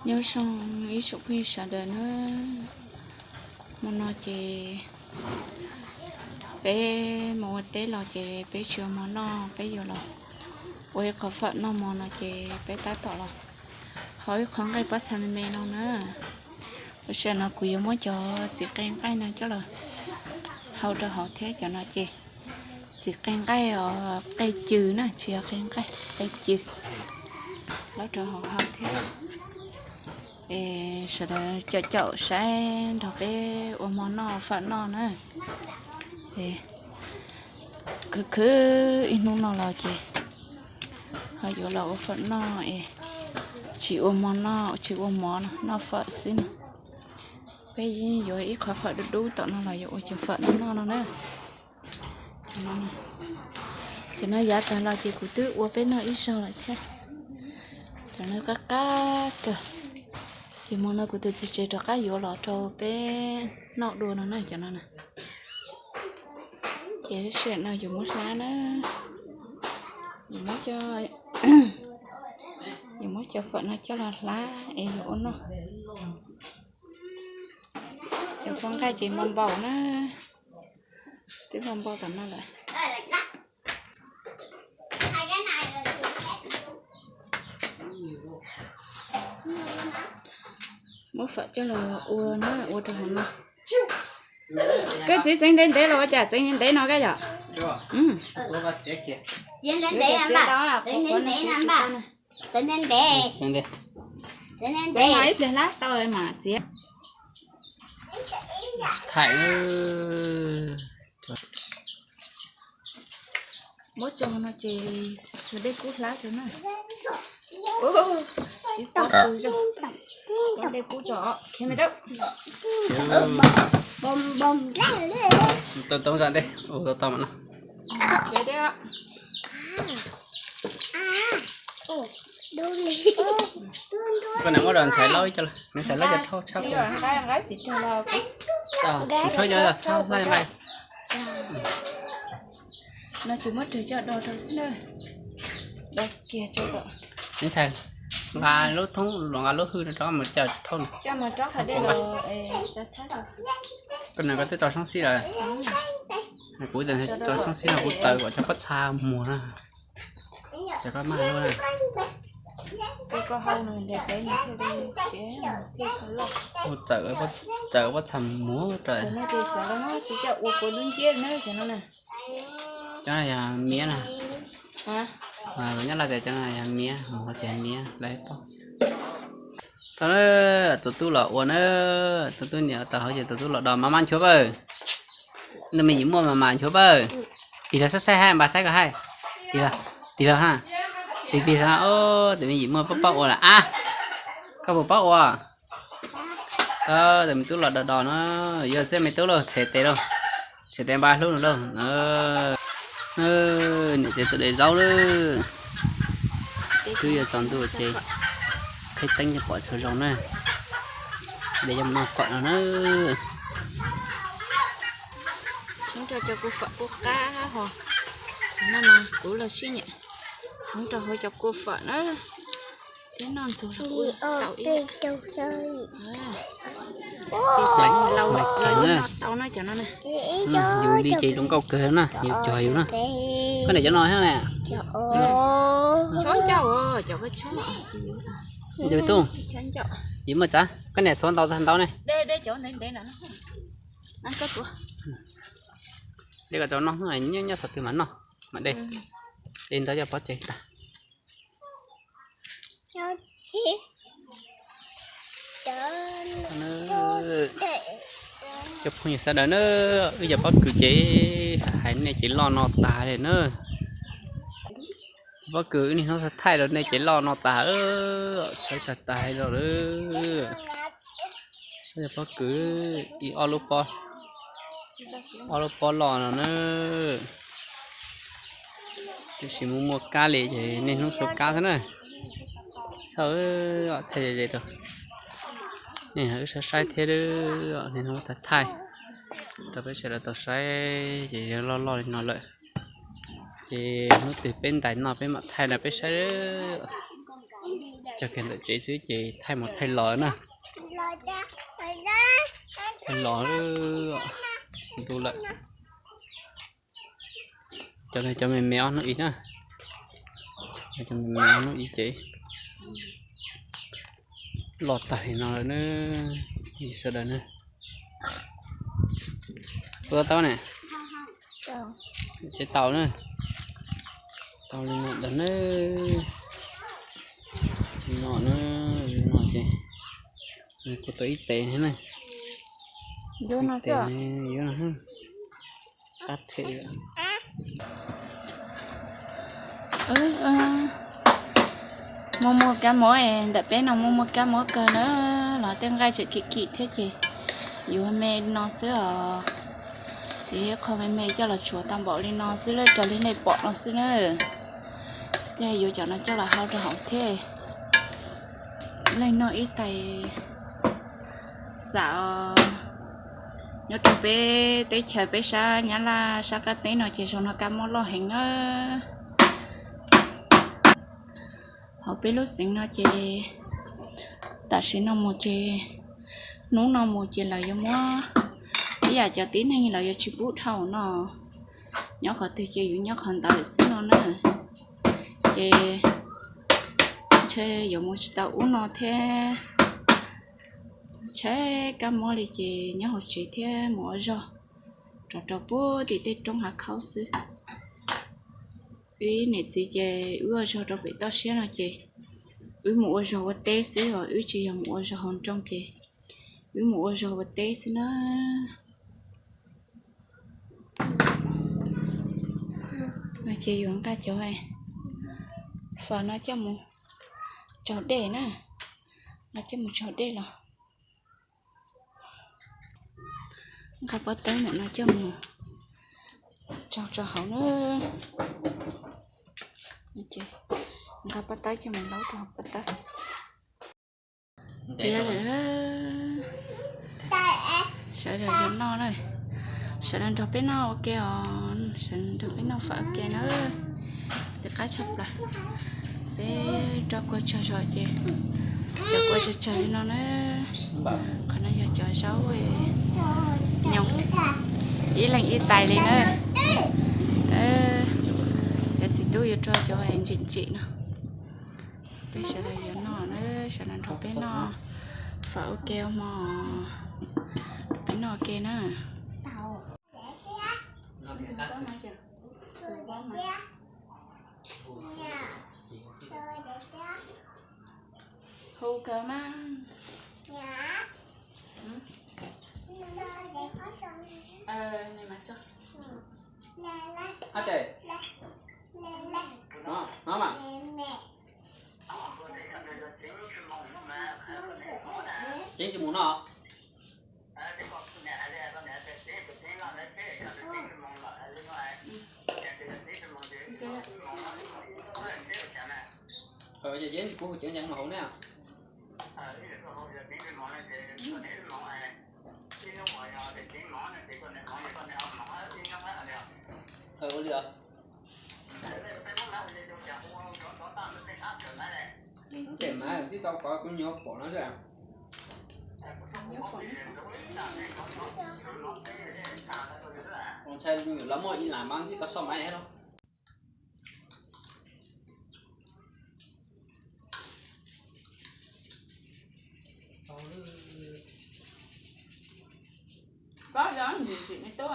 Nyob zoo ib tsoom phooj ywg sawv daws na, hmo no ces peb mus ua teb los ces peb tsis ua hmo noj, peb yuav los ua ib qho fawm noj hmo no ces peb tab tom los hau ib qho nqaij pob txha me me no na. Lub sij hawm no kuv yuav muab cov txiv qe nqaij no coj los hau rau hauv thiab. Cov no ces txiv qe nqaij os, qe cws na, tsis yog qe nqaij, qe cws, los rau hauv hau thiab. Es sawv daws caum caum saib nrog peb ua hmo noj fawm noj na. Khwv khwv ib hnub no los ces ho yuav los ua fawm noj es tsis ua hmo noj, tsis ua mov no, noj fawm xwb no. Peb yuav ib qho fawm dub dub tom no los yuav ua cov fawm noj noj no na. Cov no yav tag los ces kuv twb ua peb noj ib zaug lawm thiab. Cov no qab qab kawg. Ces hmo no kuv tus txiv tsev rov qab yuav los rau peb noj dua no na cov no na. Ces lub sij hawm no yuav muab hlab na, yuav muab cov fawm no coj los hlab es yuav ua noj. Cov pov nqaij ces npau npaum na, twb npau npaum tom no lawm. Muab fawm coj los ua na, ua rau hauv no. Koj txiv txeev ntev ntev los ua cas txeev ntev no koj yom? Txiav ntau, txiav ntau. Txiav ib pliag hlab tau mas txiav. Thaim. Muab tso no ces dej kub hlab tso na. Ib pob tw zog, dej kub tso khiav me dawb. Tau tau ntej, tau tau mas no. Koj niam muab rau ntxhais laub ib co, ntxhais laub cov thauj tshaj. Ntxhais, nqa lub thoob los nqa lub hwj no rov mus coj thauj no. Koj niam koj twb tso soob xib lawm. Kuv tsis tso soob xib no kuv txawm kom cov pob txha muag na. Cov koj maj lub na. Kuv txawm, txawm pob txha muag rau. Cov no yog miab na. Nyob Laj tias cov no yog miab, hais tias miab lawv paub. Tau na, tus tub los ua na, tus tub niam tau hauv ces tus tub los do mas mas nchuav pawg. Ntu me yim muaj mas mas nchuav pawg. Tig los saib saib hais npaj saib koj hais. Tig los, tig los ha. Tig tig los, tus me yim muaj paub paub ua lawm a. Koj puas paub ua? Tus me tub los do do no, yuav xwb me tub lauj, tshem tes lauj, tshem tes npaj hlub no lauj. Niam tsev tus de zaub lawm. Twb yuav tsaus ntuj ces qhib teeb coj pom txhua zoo na. De coj mus noj fawm no na. Tshoob rau cov kuv fawm kuj qab hos. No mas kuv los sib nyiam tshoob rau hauv cov kuv fawm na. Ib noj ntxuag los kuj tau ib yam. Ces txawm laus los yeej noj tau no cov no na. Yus li ces zoo nkauj kawg na, yus cuag yus na. Koj niam cov no thiab na. Chob ncauj, cov koj chob. Yus tub, yus muaj tsav, koj niam txhuav ntau tag ntau ne. De kom tau noj, nyob nyob thaum twg mam noj, mam de. De ntau coj pov tseg tag. Cov phooj ywg sawv daws na, wb cov pob kws ces hais nej ces loj no tas li na. Cov pob kws wb niaj hnub thaij rau nej ces loj no tas, tshawb tag tas li lawm. Saib cov pob kws, ib ob lub pob, ob lub pob loj no na. Tiam sis mus muaj kab li ces niaj hnub suav kab xwb na. Saib, thaij ze ze rau nej wb saib saib thiab, niaj hnub thaij thaij rau peb sawv daws tau saib ces yog loj loj li no lawm. Ces hnub twg peb ntais noj peb mam thaij rau peb saib. Cog kiag ntawm tsev xwb ces thaij mus thaij los na. Thaij los ntu lawm. Cov no cov me me ob hnub ib na. Cov me me ob hnub ib ces los tag li no lawm na. Sawv daws na, ua tau ne, tsev tau na. Tau li no ntawd na. Li no na, li no ces kuv tau ib tes na. Ib tes yuav no, qab them. Muaj muaj kab mob, ntawm peb no muaj muaj kab mob kawg na, los tej nqaij tseem kim kim thiab ces yuav me li no xwb os. Ces qho me me coj los tshuav tau npaum li no xwb, raws li nej pom no xwb na. Ces yuav cov no coj los hau rau hauv thiab. Leej noj ib tais xav os. Nyob rau peb teb chaws peb sab Nyab Laj sab qab teb no ces zaum no kab mob loj heev na. Hauv peb lub xeev no ces tam sim no mus ces hnub no mus ces lawv yuav muab, ib yam cov tib neeg lawv yuav tsis pub dhau no. Nyob qhov twg ces yuav nyob qhov ntawd xwb no na. Ces ntshe yuav mus tsis tau ub no thiab. Ntshe kab mob li ces nyob hauv tsev thiab mus ua zog rov rau puag tim tej roob hav khaub xwb. Wb niam txiv ces wb ua zog rau pem toj siab no ces wb mus ua zog ua teb xwb os, wb tsis yog mus ua zog hauv nroog ces wb mus ua zog ua teb xwb na. Ces yuav nqa cov fawm no coj mus tsaug dej na, no coj mus tsaug dej los nqa pob tawb ntawm no coj mus tsaug rau hauv na. Nqa pob tawb coj mus laub rau hauv pob tawb. Tiav lawm, sawv daws yuav noj na, sawv daws nrog peb noj ua ke os, sawv daws nrog peb noj fawm ua ke na. Txiv qab tshaj plaws, peb rau kua tsawg zog ces rau kua tsawg tsawg li no na. Qhov no yog cov zaub nyoos, ib leeg ib tais li na. Cov txiv tub yuav rau cov ntsim ntsim no. Peb sawv daws yuav noj na, sawv daws nrog peb noj fawm ua ke hmo, peb noj ua ke na. Hu kawg mas. Ceeb tsis mus no. Yeeb kuv ceev ceev mus hauv ne. Ua li os. Ib tes mas tib tau kov kuv nyuam pom no xwb. Ntshai lawv muaj ib lam mas tib tau soj mas thiab los. Koj yog ntsim ntsim me tub.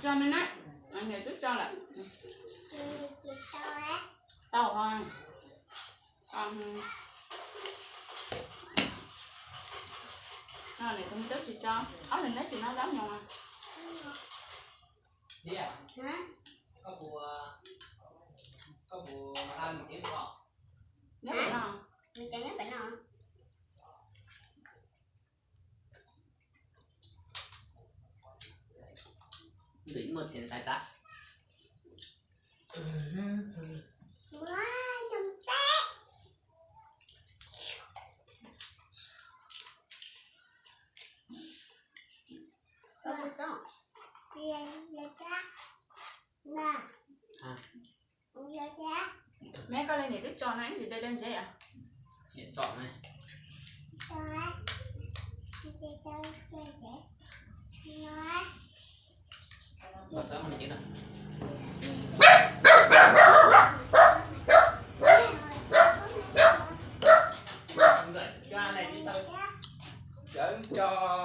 Tso me na, niam twb tso lawm. Tau ho. Niam tus me tub tsis tso, ob niag neb tsis noj zaub nyoos. Neb puas noj? Nws muaj tsev tais tab. Meb koj li niam twb tso no ib ntsis dai dai ntsev. Niam tso na. Cov tso.